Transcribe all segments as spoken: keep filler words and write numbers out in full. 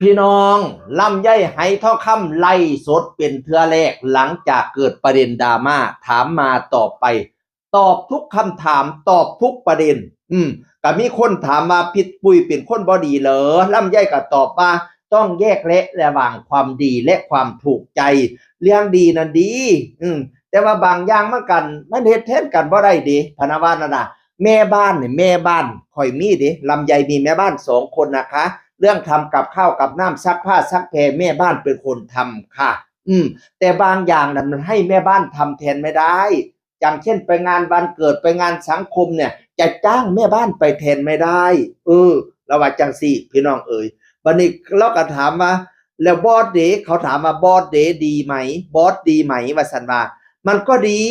พี่น้อง ลำไยไหทองคำไลฟ์สดเป็นเทื่อแรก หลังจากเกิดประเด็นดราม่า ถามมาตอบไป ตอบทุกคำถาม ตอบทุกประเด็น อืม ก็มีคนถามว่า พี่ปุ้ยเป็นคนบ่ดีเหรอ ลำไยก็ตอบว่า ต้องแยกแยะระหว่างความดีและความถูกใจ เรื่องดีนั้นดี อืม แต่ว่าบางอย่างมันกัน มันเฮ็ดแทนกันบ่ได้เด้ พะนะว่านั่นน่ะ แม่บ้านนี่ แม่บ้านข่อยมีเด้ ลำไยมีแม่บ้านสองคนนะคะ เรื่องทำกับข้าวกับน้ำ ซักผ้าซักแพร แม่บ้านเป็นคนทำค่ะ อืม แต่บางอย่างนั้นมันให้แม่บ้านทำแทนไม่ได้ อย่างเช่นไปงานวันเกิด ไปงานสังคมเนี่ย จะจ้างแม่บ้านไปแทนไม่ได้ เออ ลาวว่าจั่งซี้ พี่น้องเอ๋ย บัดนี้ลาวก็ถามว่า แล้วบอสเด๋ เขาถามว่าบอสเด๋ดีไหม บอสดีไหม ว่าซั่นว่า มันก็ดี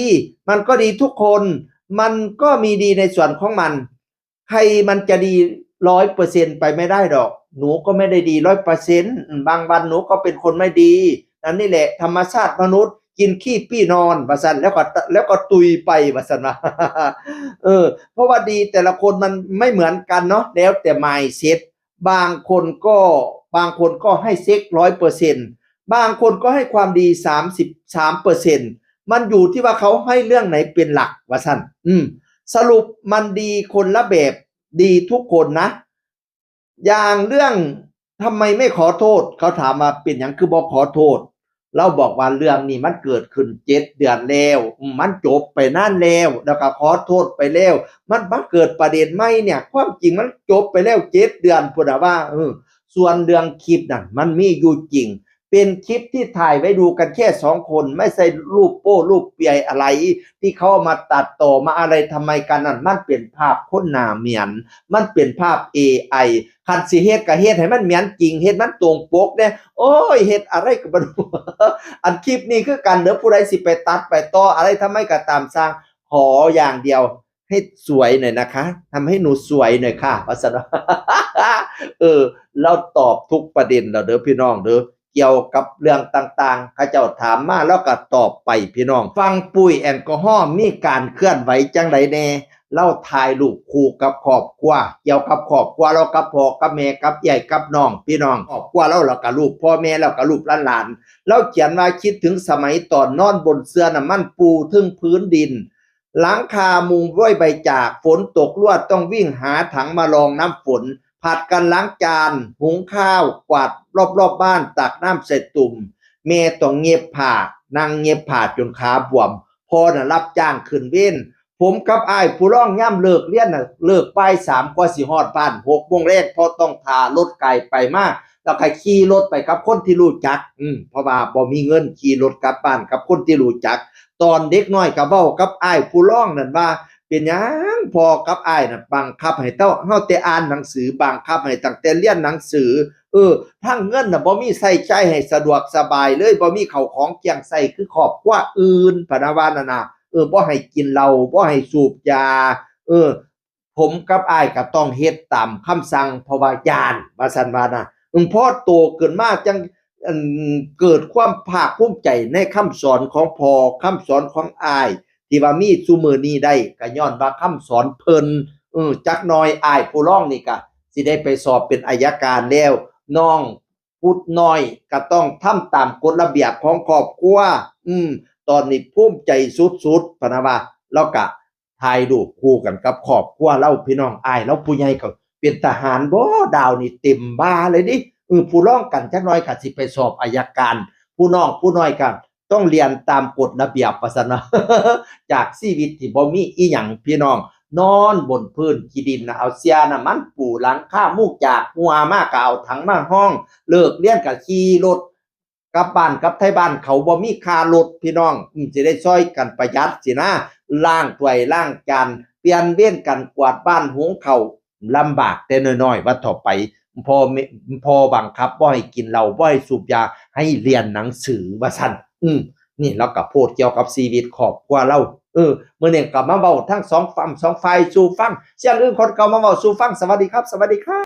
มันก็ดีทุกคน มันก็มีดีในส่วนของมัน ใครมันจะดีร้อยเปอร์เซ็นต์ไปไม่ได้ดอก หนูก็ไม่ได้ดีร้อยเปอร์เซ็นต์ บางวันหนูก็เป็นคนไม่ดี นั่นนี่แหละธรรมชาติมนุษย์ กินขี้ปี้นอน ว่าซั่น แล้วก็ แล้วก็ตุยไป ว่าซั่นว่า เออ เพราะว่าดีแต่ละคนมันไม่เหมือนกันเนาะ แล้วแต่ mindset บางคนก็ บางคนก็ให้เซ็กร้อยเปอร์เซ็นต์ บางคนก็ให้ความดีสามสิบสามเปอร์เซ็นต์ มันอยู่ที่ว่าเขาให้เรื่องไหนเป็นหลัก ว่าซั่น อืม สรุปมันดีคนละแบบ ดีทุกคนนะ อย่างเรื่องทำไมไม่ขอโทษ เขาถามว่าเป็นหยังคือบ่ขอโทษ ลาวบอกว่าเรื่องนี้มันเกิดขึ้นเจ็ดเดือนแล้ว อืม มันจบไปนานแล้ว แล้วก็ขอโทษไปแล้ว มันมาเกิดประเด็นใหม่เนี่ย ความจริงมันจบไปแล้วเจ็ดเดือนพุ้นน่ะว่า เออ ส่วนเรื่องคลิปนั่นมันมีอยู่จริง เป็นคลิปที่ถ่ายไว้ดูกันแค่สองคน ไม่ใช่รูปโป้รูปเปียอะไร ที่เขาเอามาตัดต่อมาอะไรทำไมกันนั่น มันเป็นภาพคนหน้าเหมือน มันเป็นภาพ เอไอ คันสิเฮ็ดก็เฮ็ดให้มันเหมือนจริง เฮ็ดมันตรงปกแด่ โอ้ย เฮ็ดอะไรก็บ่รู้ อันคลิปนี้คือกันเด้อ ผู้ใดสิไปตัดไปต่ออะไรทำไมก็ตามซ่าง ขออย่างเดียว ให้สวยหน่อยนะคะ ทำให้หนูสวยหน่อยค่ะ ว่าซั่น เออ ลาวตอบทุกประเด็นแล้วเด้อพี่น้องเด้อ เกี่ยวกับเรื่องต่างๆ เขาเจ้าถามมาลาวก็ตอบไปพี่น้อง ฝั่งปุ้ยแอลกอฮอล์มีการเคลื่อนไหวจั่งใดแน่ ลาวถ่ายรูปคู่กับครอบครัว เกี่ยวกับครอบครัวลาวกับพ่อกับแม่กับเอื้อยกับน้อง พี่น้อง ครอบครัวลาว แล้วก็รูปพ่อแม่ แล้วก็รูปหลานๆ ลาวเขียนว่าคิดถึงสมัยตอนนอนบนเสื่อน้ำมันปูเทิงพื้นดิน หลังคามุงด้วยใบจาก ฝนตกลวดต้องวิ่งหาถังมารองน้ำฝน ผัดกันล้างจาน หุงข้าว กวาดรอบๆบ้าน ตักน้ำใส่ตุ่ม แม่ต้องเย็บผ้า นั่งเย็บผ้าจนขาบวม พ่อน่ะรับจ้างขึ้นเวร ผมกับอ้ายผู้รองยามเลิกเรียนน่ะ เลิกบ่ายสามกว่าสิฮอดบ้าน หกโมงแลง เพราะต้องถ่ารถไกลไปมา แล้วก็ขี่รถไปกับคนที่รู้จัก อืม เพราะว่าบ่มีเงินขี่รถกลับบ้านกับคนที่รู้จัก ตอนเด็กน้อยก็เว้ากับอ้ายผู้รองนั่นว่า เป็นหยังพ่อกับอ้ายน่ะบังคับให้เต้า เฮาแต่อ่านหนังสือ บังคับให้ตั้งแต่เรียนหนังสือ เออ ทั้งเงินน่ะบ่มีใช้จ่ายให้สะดวกสบายเลย บ่มีข้าวของเคียงใช้คือครอบครัวอื่น พะนะว่านั่นน่ะ เออ บ่ให้กินเหล้า บ่ให้สูบยา เออ ผมกับอ้ายก็ต้องเฮ็ดตามคำสั่ง เพราะว่าย้าน ว่าซั่นว่านะ อืม พอโตขึ้นมาจั่ง อัน เกิดความภาคภูมิใจในคำสอนของพ่อ คำสอนของอ้าย ที่ว่ามีซุมื้อนี้ได้ ก็ย้อนว่าคำสอนเพิ่น เออ จักหน่อยอ้ายผู้รองนี่ก็สิได้ไปสอบเป็นอัยการแล้ว น้องพุดน้อยก็ต้องทำตามกฎระเบียบของครอบครัว อืม ตอนนี้ภูมิใจสุดๆ พะนะว่า ลาวก็ ถ่ายรูปคู่กันกับครอบครัวลาว พี่น้อง อ้ายลาวผู้ใหญ่ก็เป็นทหารบ่ ดาวนี่เต็มบ่าเลยเด้ เออ ผู้รองกันจักหน่อยก็สิไปสอบอัยการ ผู้น้องผู้น้อยก็ต้องเรียนตามกฎระเบียบ ว่าซั่นเนาะ จากชีวิตที่บ่มีอิหยัง พี่น้อง นอนบนพื้นขี้ดินน่ะ เอาเสื่อน้ำมันปูหลังคา มุงจากหัวมาก็เอาถังมาฮอง เลิกเรียนก็ขี่รถ กลับบ้านกลับไทบ้านเขาบ่มีค่ารถพี่น้อง อืม สิได้ซ่อยกันประหยัดสินะ ล้างถ้วยล้างจาน เปลี่ยนเวรกันกวาดบ้านหุงข้าว ลำบากแต่น้อยๆ ว่าเฒ่าไป พ่อแม่ พ่อบังคับบ่ให้กินเหล้า บ่ให้สูบยา ให้เรียนหนังสือ ว่าซั่น อืม นี่ลาวก็โพสต์เกี่ยวกับชีวิตครอบครัวลาว เออ มื้อนี้ก็มาเว้าทั้งสองฝั่งสองฝ่ายสู่ฟัง เสียงอื่นคนเก่ามาเว้าสู่ฟัง สวัสดีครับ สวัสดีครับ